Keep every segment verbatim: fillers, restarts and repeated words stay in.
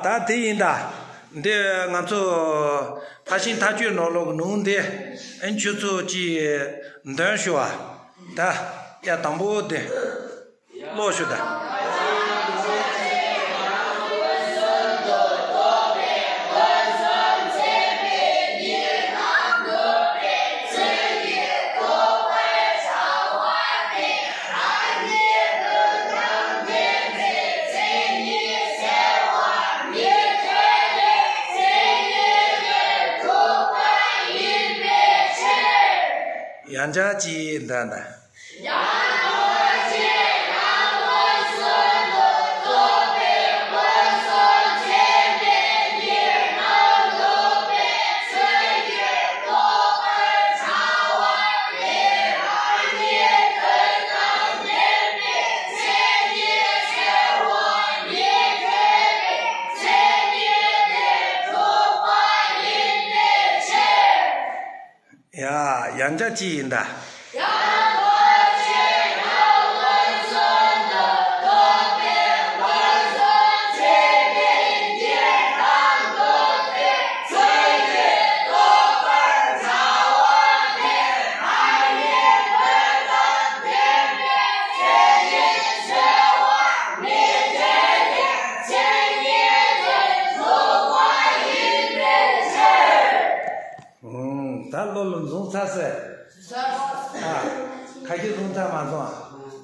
ད་དེ་ཡིན་ད། འདི་ང་ཚོ་ཕར་ཕྱིན་ཐག་གཅོད་ནང་ལོགས་ཀྱི་ནང་དེ་ཨེ་ཁྱོད་ཚོ་ཅིག་འདོན་ཞུ་བ། ད་ཡ་དང་པོ་དེ་ཀློག་ཞུ་ད། ཡང་བསྐྱར་ཅིག་འདོན་དང་། ཡ། ཡང་བསྐྱར་ཅིག་ཡིན་ད། ཨུམ། ད་ཀློག་ལ་འཛོམས་ཚར་ཟེར། ཨ། ཁ་ཤས་འཛོམས་ཚར་མ་སོང་ཨ།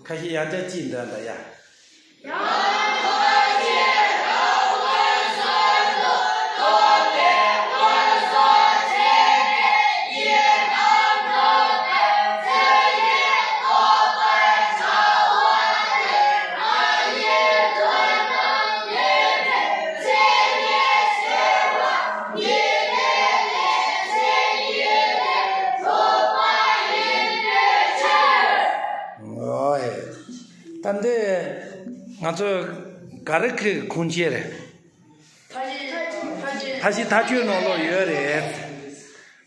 ཁ་ཤས་ཡང་བསྐྱར་ཅིག་འདོན་ད་ཡ། ཨོའི། ད་འདི་ང་ཚོ་ག་རེ་གི་ཁུངས་སྐྱེལ་རེད། ཕར་ཕྱིན་ཐག་གཅོད་ནང་ལོགས་ཡོད་རེད།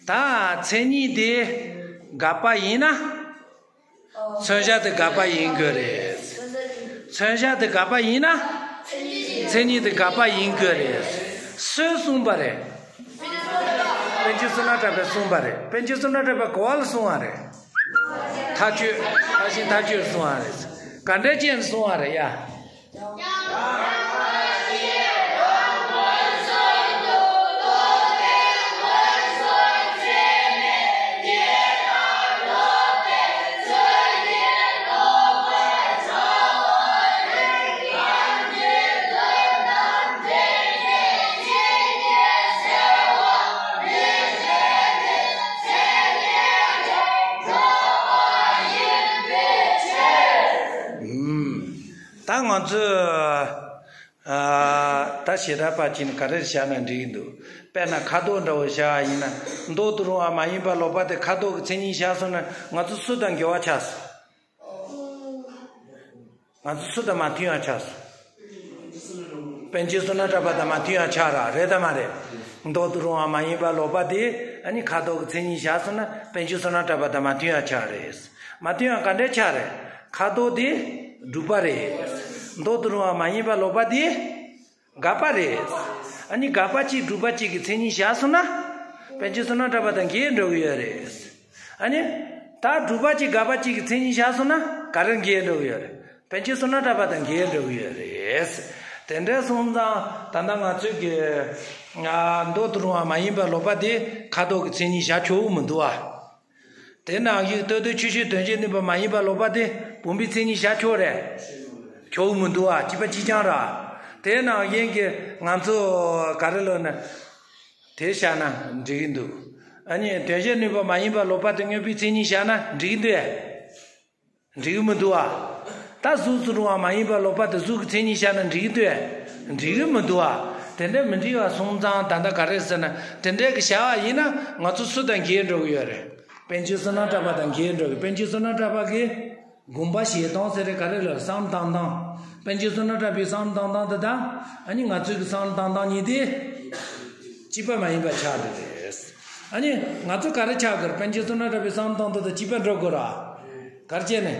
ད་མཚན་ཉིད་དེ་དགག་པ་ཡིན་ན། མཚོན་བྱ་དེ་དགག་པ་ཡིན་དགོས་རེད། མཚོན་བྱ་དེ་དགག་པ་ཡིན་ན། མཚན་ཉིད་དེ་དགག་པ་ཡིན་དགོས་རེད། སུས་གསུངས་པ་རེད། པཎ་ཆེན་བསོད་ནམས་གྲགས་པས་གསུངས་པ་རེད། པཎ་ཆེན་བསོད་ནམས་གྲགས་པས་ག་པར་གསུངས་པ་རེད། ཐག་གཅོད། ཕར་ཕྱིན་ཐག་གཅོད་གསུངས་པ་རེད། ག་འདྲ་ཅན་གསུངས་པ་རེད་ཡ། ད་ང་ཚོས། ཨ། ད་བྱེ་བྲག་པ་ཅིག་ནི་ག་རེ་བཞག་ན་འགྲིག་གི་འདུག་དཔེར་ན་ཁ་དོག་འདྲ་བོ་བཞག་ཡིན་ན། མདོག་ཏུ་རུང་བ་མ་ཡིན་པ་ལོག་པ་དེ་ཁ་དོག་གི་མཚན་ཉིད་བཞག་སོང་ན། ང་ཚོ་སུ་དང་འགལ་བ་ཆགས་སོང་། ང་ཚོ་སུ་དང་མ་མཐུན་པ་ཆགས་སོང་། པཎ་ཆེན་བསོད་ནམས་གྲགས་པ་དང་མ་མཐུན་པ་ཆགས་ར། རེད་དམ་མ་རེད། མདོག་ཏུ་རུང་བ་མ་ཡིན་པ་ལོག་པ་དེ་ཨ་ནི་ཁ་དོག་གི་མཚན་ཉིད་བཞག་སོང་ན། པཎ་ཆེན་བསོད་ནམས་གྲགས་པ་དང་མ་མཐུན་པ་ཆགས་རེད། མ་མཐུན་པ་ག་འདྲས་ཆགས་རེད། ཁ་དོག་དེ་སྒྲུབ་པ་རེད། མདོག་ཏུ་རུང་བ་མ་ཡིན་པ་ལོག་པ་དེ་དགག་པ་རེད། ཨ་ནི་དགག་པ་གཅིག་སྒྲུབ་པ་གཅིག་གི་མཚན་ཉིད་བཞག་སོང་ན། པཎ་ཆེན་བསོད་ནམས་གྲགས་པ་དང་འགལ་འགྲོ་གི་ཡོད་རེད། ཨ་ནི། ད་སྒྲུབ་པ་གཅིག་དགག་པ་གཅིག་གི་མཚན་ཉིད་བཞག་སོང་ན་ག་རེ་འགལ་འགྲོ་གི་ཡོད་རེད། པཎ་ཆེན་བསོད་ནམས་གྲགས་པ་དང་འགལ་འགྲོ་གི་ཡོད་རེད། དེ་འདྲ་སོང་ཙང་ད་ལྟ་ང་ཚོས་ཀྱི། ཨ། མདོག་ཏུ་རུང་བ་མ་ཡིན་པ་ལོག་པ་དེ་ཁ་དོག་གི་མཚན་ཉིད་བཞག་ཆོག་གི་མི་འདུག་ཨ། དེ་ནང་བཞིན་ལྟོ་ལྡིར་ཆུ་སྐྱོར་དོན་བྱེད་ནུས་པ་མ་ཡིན་པ་ལོག་པ་དེ་བུམ་པའི་མཚན་ཉིད་བཞག་ཆོག་རེད། ཆོག་གི་མི་འདུག་ཨ། གཅིག་པ་གཅིག་རྐྱང་ར། དེ་ནང་བཞིན་གྱི་ང་ཚོ་ག་རེ་ལབ་ན། དེ་བཞག་ན་འགྲིག་གི་འདུག་ཨ་ནི་དོན་བྱེད་ནུས་པ་མ་ཡིན་པ་ལོག་པ་དེ་མངོན་པའི་མཚན་ཉིད་བཞག་ན་འགྲིག་གི་འདུག་ཨ། འགྲིག་གི་མི་འདུག་ཨ། ད་གཟུགས་སུ་རུང་བ་མ་ཡིན་པ་ལོག་པ་དེ་གཟུགས་ཀྱི་མཚན་ཉིད་བཞག་ན་འགྲིག་གི་འདུག་ཨ། འགྲིག་གི་མི་འདུག་ཨ། དེ་འདྲ་མི་འགྲིག་པ་སོང་ཙང་ད་ལྟ་ག་རེ་ཟེར་ན། དེ་འདྲ་གི་བྱ་བ་ཡིན་ན་ང་ཚོ་སུ་དང་འགལ་འགྲོ་གི་ཡོད་རེད། པཎ་ཆེན་བསོད་ནམས་གྲགས་པ་དང་འགལ་འགྲོ་གི། པཎ་ཆེན་བསོད་ནམས་གྲགས་པ་གིས་དགོངས་པ་བཞེས་སྟངས་ཟེར་རེད། ག་རེ་ལབ། བསམ་བློ་བཏང་སྟངས། པཎ་ཆེན་བསོད་ནམས་གྲགས་པའི་བསམ་བློ་བཏང་སྟངས་དེ་དང་ཨ་ནི་ང་ཚོའི་གི་བསམ་བློ་བཏང་སྟངས་གཉིས་དེ་གཅིག་པ་མ་ཡིན་པ་ཆགས་འགྲོ་གི་རེད། ཨ་ནི་ང་ཚོ་ག་རེ་ཆགས་དགོས་རེད། པཎ་ཆེན་བསོད་ནམས་གྲགས་པའི་བསམ་བློ་བཏང་སྟངས་དང་གཅིག་པ་འགྲོ་དགོས་ར། ག་རེ་བྱས་ནས།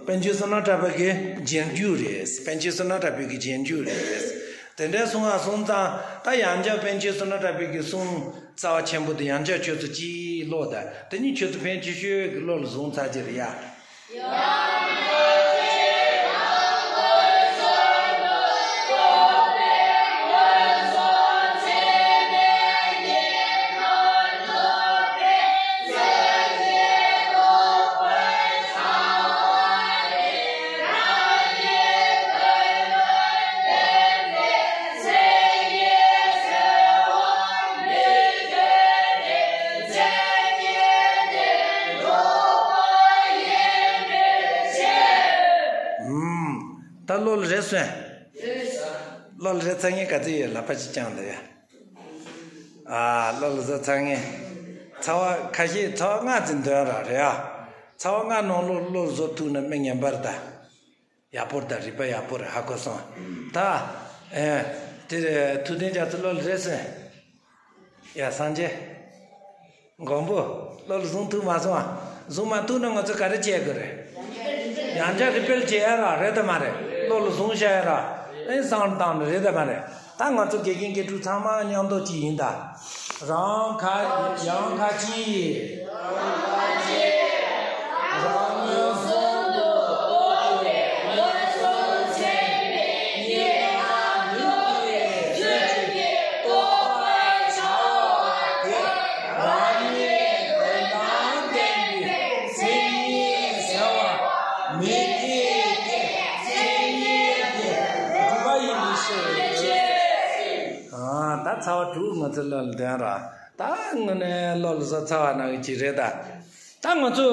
པཎ་ཆེན་བསོད་ནམས་གྲགས་པའི་གི་རྗེས་འཇུག་རེད། པཎ་ཆེན་བསོད་ནམས་གྲགས་པའི་གི་རྗེས་འཇུག་རེད། དེ་འདྲའི་གསུང་བ་གསུང་ཙང་ད་ཡང་བསྐྱར་པཎ་ཆེན་བསོད་ནམས་གྲགས་པའི་གི་གསུང་རྩ་བ་ཆེན་པོ་དེ་ཡང་བསྐྱར་ཁྱོད་ཚོ་ཅིག་ཀློག་དང་། དེ་ནས་ཁྱོད་ཚོ་ཕན་ཆེ་ཤོས་ཀྱི་བློ་ལ་བཟུང་ཚར་གྱི་རེད་ཡ། ད་བློ་ལ་རེད་སོང་། བློ་ལ་རེད་ཚར་ངེས་ག་ཚོད་ཡོད་ལ་ཕ་ཅིག་ཅང་འདུག་ཡ། ཨ་བློ་ལ་བཟོ་ཚར་ངེས། ཚ་བ་ཁ་ཤས་ཚ་བ་ལྔ་ཙམ་འདོན་ར་རེད་ཨ། ཚ་བ་ལྔ་ནང་བློ་བློ་ལ་བཟོ་ཐུབ་ན་མི་ངན་པར་ད། ཡག་པོར་དང་རིག་པ་ཡག་པོ་རེད། ཧ་གོ་སོང་། ད། ཨེ། དེ་རེད། ཐུབ་བསྟན་རྒྱ་མཚོ་བློ་ལ་རེད་སོང་། ཡ་སངས་རྒྱས། མགོན་པོ། བློ་ལ་བཟུང་ཐུབ་མ་སོང་ཨ། བཟུང་མ་ཐུབ་ན་ང་ཚོ་ག་རེ་བྱེད་དགོས་རེད། ཡང་བསྐྱར་རི་པེལ་བྱེད་ཡ་ར་རེད་དམ་མ་རེད། བློ་ལ་བཟུང་བྱ་ཡ་ར། ཨེ་སང་བཏང་ནི་རེད་དམ་མ་རེད། ད་ང་ཚོ་དགེ་རྒན་དགེ་ཕྲུག་ཚང་མ་མཉམ་དུ་གཅིག་ཡིན་ད། རང་ཁ་ཡང་ཁ་གཅིག་རང་ངོས་ཟིན་དུ་རྟོགས་ཏེ་མངོན་སུམ་མཚན་མེད་རྙེད་པ་ཉིད་ཀྱི་ཚུལ་གྱིས་རྟོགས་པར་བྱའོ། དེ་རང་ཉིད་དོན་དམ་བདེན་པའི་མཚན་ཉིད་ཟེར་བ་མི་དེ་སྟེ། མཚན་ཉིད་དེ་སྒྲུབ་པ་ཡིན་པའི་ཕྱིར། ཨ། ད་ཚ་བ་དྲུག་ང་ཚོ་བློ་ལ་འདོན་ར། ད་དངོས་གནས་བློ་ལ་བཟོ་ཚར་བ་ནང་གི་ཅིག་རེད་ད། ད་ང་ཚོ་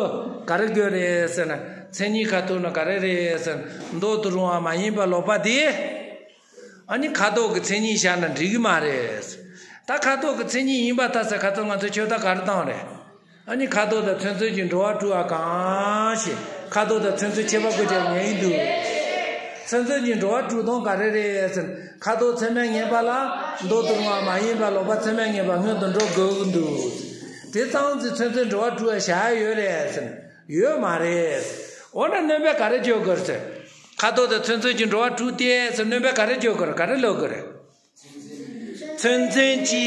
ག་རེ་དགོས་རེད་ཟེར་ན། མཚན་ཉིད་ཁ་ཐུག་ན་ག་རེ་རེད་ཟེར་ན། མདོག་ཏུ་རུང་བ་མ་ཡིན་པ་ལོག་པ་དེ། ཨ་ནི་ཁ་དོག་གི་མཚན་ཉིད་བཞག་ན་འགྲིག་གི་མ་རེད། ད་ཁ་དོག་གི་མཚན་ཉིད་ཡིན་པར་ཐལ་ཟེར་ཁ་ཚོན་ང་ཚོས་ཆོད་བརྡར་ག་རེ་བཏང་རེད། ཨ་ནི་ཁ་དོག་དང་ཚོན་ཚོན་གྱི་འགྲོ་བ་དྲུག་པ་གང་ཞིག་ཁ་དོག་དང་ཚོན་ཚོན་ཁྱད་པར་དགོས་ཀྱང་ངེས་ཀྱི་འདུག་ཚོན་ཚོན་གྱི་འགྲོ་བ་དྲུག་སྟོང་ག་རེ་རེད་ཟེར་ན། ཁ་དོག་ཚད་མས་ངེས་པ་ལ། མདོག་ཏུ་རུང་བ་མ་ཡིན་པ་ལོག་པ་ཚད་མས་ངེས་པ་སྔོན་དུ་འགྲོ་དགོས་ཀྱི་འདུག་དེ་ཙམ་གྱིས་ཚོན་ཚོན་འགྲོ་བ་དྲུག་པ་བཞག་ཡོད་རེད་ཟེར་ན། ཡོད་མ་རེད། འོ་ན་སྣོན་པས་ག་རེ་བརྗོད་དགོས་ཟེར། ཁ་དོག་དང་ཚོན་ཚོན་གྱི་འགྲོ་བ་དྲུག་སྟེ་ཟེར་སྣོན་པས་ག་རེ་བརྗོད་དགོས་རེད། ག་རེ་ཀློག་དགོས་རེད། ཚོན་ཚོན་གྱི་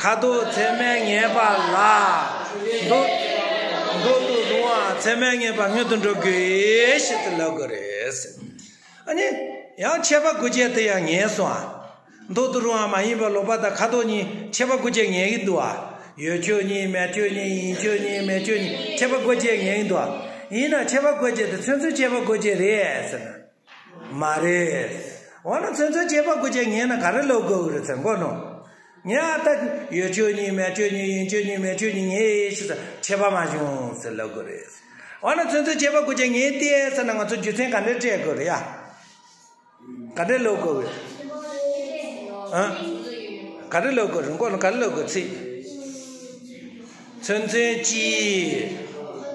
ཁ་དོག་ཚད་མས་ངེས་པ་ལ། མདོག་མདོག་ཏུ་རུང་བ་ཚད་མས་ངེས་པ་སྔོན་དུ་འགྲོ་དགོས་ཞེས་ཏེ་ལབ་དགོས་རེད། ཨ་ནི། ཡང་ཁྱད་པར་དགོས་ཀྱི་དེ་ཡང་ངེས་སོང་ཨ། མདོག་ཏུ་རུང་བ་མ་ཡིན་པ་ལོག་པ་དང་ཁ་དོག་གཉིས་ཁྱད་པར་དགོས་ཀྱི་ངེས་ཀྱི་འདུག་ཨ། ཡོད་ཆོས་གཉིས་མེད་ཆོས་གཉིས་ཡིན་ཆོས་གཉིས་མེད་ཆོས་གཉིས་ཁྱད་པར་དགོས་ཀྱི་ངེས་ཀྱི་འདུག་ཨ། ཡིན་ན་ཁྱད་པར་དགོས་ཀྱི་དེ་ཚོན་ཚོན་ཁྱད་པར་དགོས་ཀྱི་རེད་ཟེར་ན། མ་རེད། འོ་ན་ཚོན་ཚོན་ཁྱད་པར་དགོས་ཀྱི་ངེས་ན་ག་རེ་ལབ་དགོས་ཀྱི་རེད་ཟེར་མགོ་ནོ། ངས་ཨ་ད་ཡོད་ཆོས་གཉིས་མེད་ཆོས་གཉིས་ཡིན་ཆོས་གཉིས་མེད་ཆོས་གཉིས་ངེས་ཤེས་ཟེར་ཁྱད་པར་མ་བྱུང་ཟེར་ལབ་དགོས་རེད། འོ་ན་ཚོན་ཚོན་ཁྱད་པར་དགོས་ཀྱི་ངེས་ཏེ་ཟེར་ན་ང་ཚོ་རྒྱུ་མཚན་ག་འདྲས་སྤྲད་དགོས་རེད་ཡ། ག་འདྲས་ལབ་དགོས་རེད། ཨ། ག་རེ་ལབ་དགོས་རེད་མགོ་ནོ་ག་རེ་ལབ་དགོས་ཚིག་ཚོན་ཚོན་གྱི།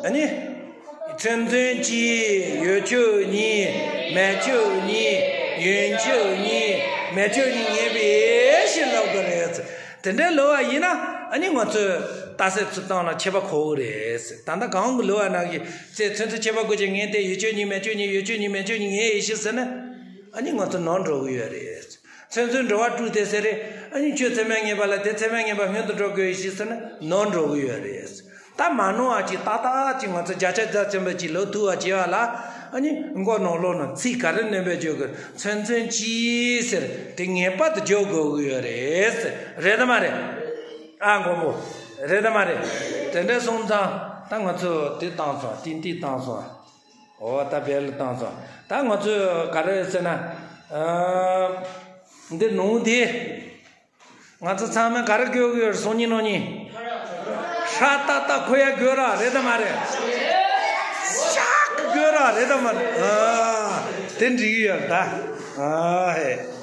ཨ་ནི། ཚོན་ཚོན་གྱི་ཡོད་ཆོས་གཉིས། མེད་ཆོས་གཉིས། ཡིན་ཆོས་གཉིས། མེད་ཆོས་གཉིས་ངེས་པའི་ཕྱིར་ལབ་དགོས་རེད། དེ་འདྲའི་ལབ་པ་ཡིན་ན་ཨ་ནི་ང་ཚོས་རྟགས་གསལ་ཚུལ་བཏང་ལ་ཁྱད་པར་འཁོར་གི་རེད། ད་ལྟ་གོང་གི་ལབ་པ་ནང་གི་ཚེ་ཚོན་ཚོན་ཁྱད་པར་དགོས་ཀྱི་ངེས་ཏེ་ཡོད་ཆོས་གཉིས་མེད་ཆོས་གཉིས་ཡོད་ཆོས་གཉིས་མེད་ཆོས་གཉིས་ངེས་ཡིན་ཞེས་ཟེར་ན་ཨ་ནི་ང་ཚོ་ནོར་འགྲོ་གི་ཡོད་རེད། ཚོན་ཚོན་འགྲོ་བ་དྲུག་སྟེ་ཟེར་རེད། ཨ་ནི་ཁྱོད་ཚད་མས་ངེས་པ་ལ་དེ་ཚད་མས་ངེས་པ་སྔོན་དུ་འགྲོ་དགོས་ཞེས་ཟེར་ན་ནོར་འགྲོ་གི་ཡོད་རེད། ད་མ་ནོར་བ་ཅིག་ཏག་ཏག་ཅིག་ང་ཚོ་བརྒྱ་ཆ་བརྒྱ་ཚན་པ་ཅིག་ལབ་ཐུབ་པ་བྱེད་པ་ལ་ཨ་ནི་མགོ་ནོར་ལོག་ན་ཚིག་ག་རེ་སྣོན་པས་བརྗོད་དགོས། ཚོན་ཚོན་གྱིས་ཟེར་དེ་ངེས་པར་དུ་བརྗོད་དགོས་ཀྱི་ཡོད་རེད། རེད་དམ་མ་རེད། ཨ་མགོན་པོ། རེད་དམ་མ་རེད། དེ་འདྲ་སོང་ཙང་ད་ང་ཚོ་དེ་བཏང་སོང་། ཏིང་ཏིང་བཏང་སོང་། འོ་ད་བེལ་བཏང་སོང་། ད་ང་ཚོས་ག་རེ་ཟེར་ན། ཨ། འདི་ནང་དེ། ང་ཚོ་ཚང་མས་ག་རེ་དགོས་ཀྱི་ཡོད་རེད་སོང་ཉིན་ནོ་ཉིན། ཧྲ་ཏག་ཏག་ཁོ་ཡ་དགོས་ར་རེད་དམ་མ་རེད། ཤག་དགོས་ར་རེད་དམ་མ་རེད། ཨ། དེ་འགྲིག་གི་ཡོད་རེད་ད། ཨ་ཧེ།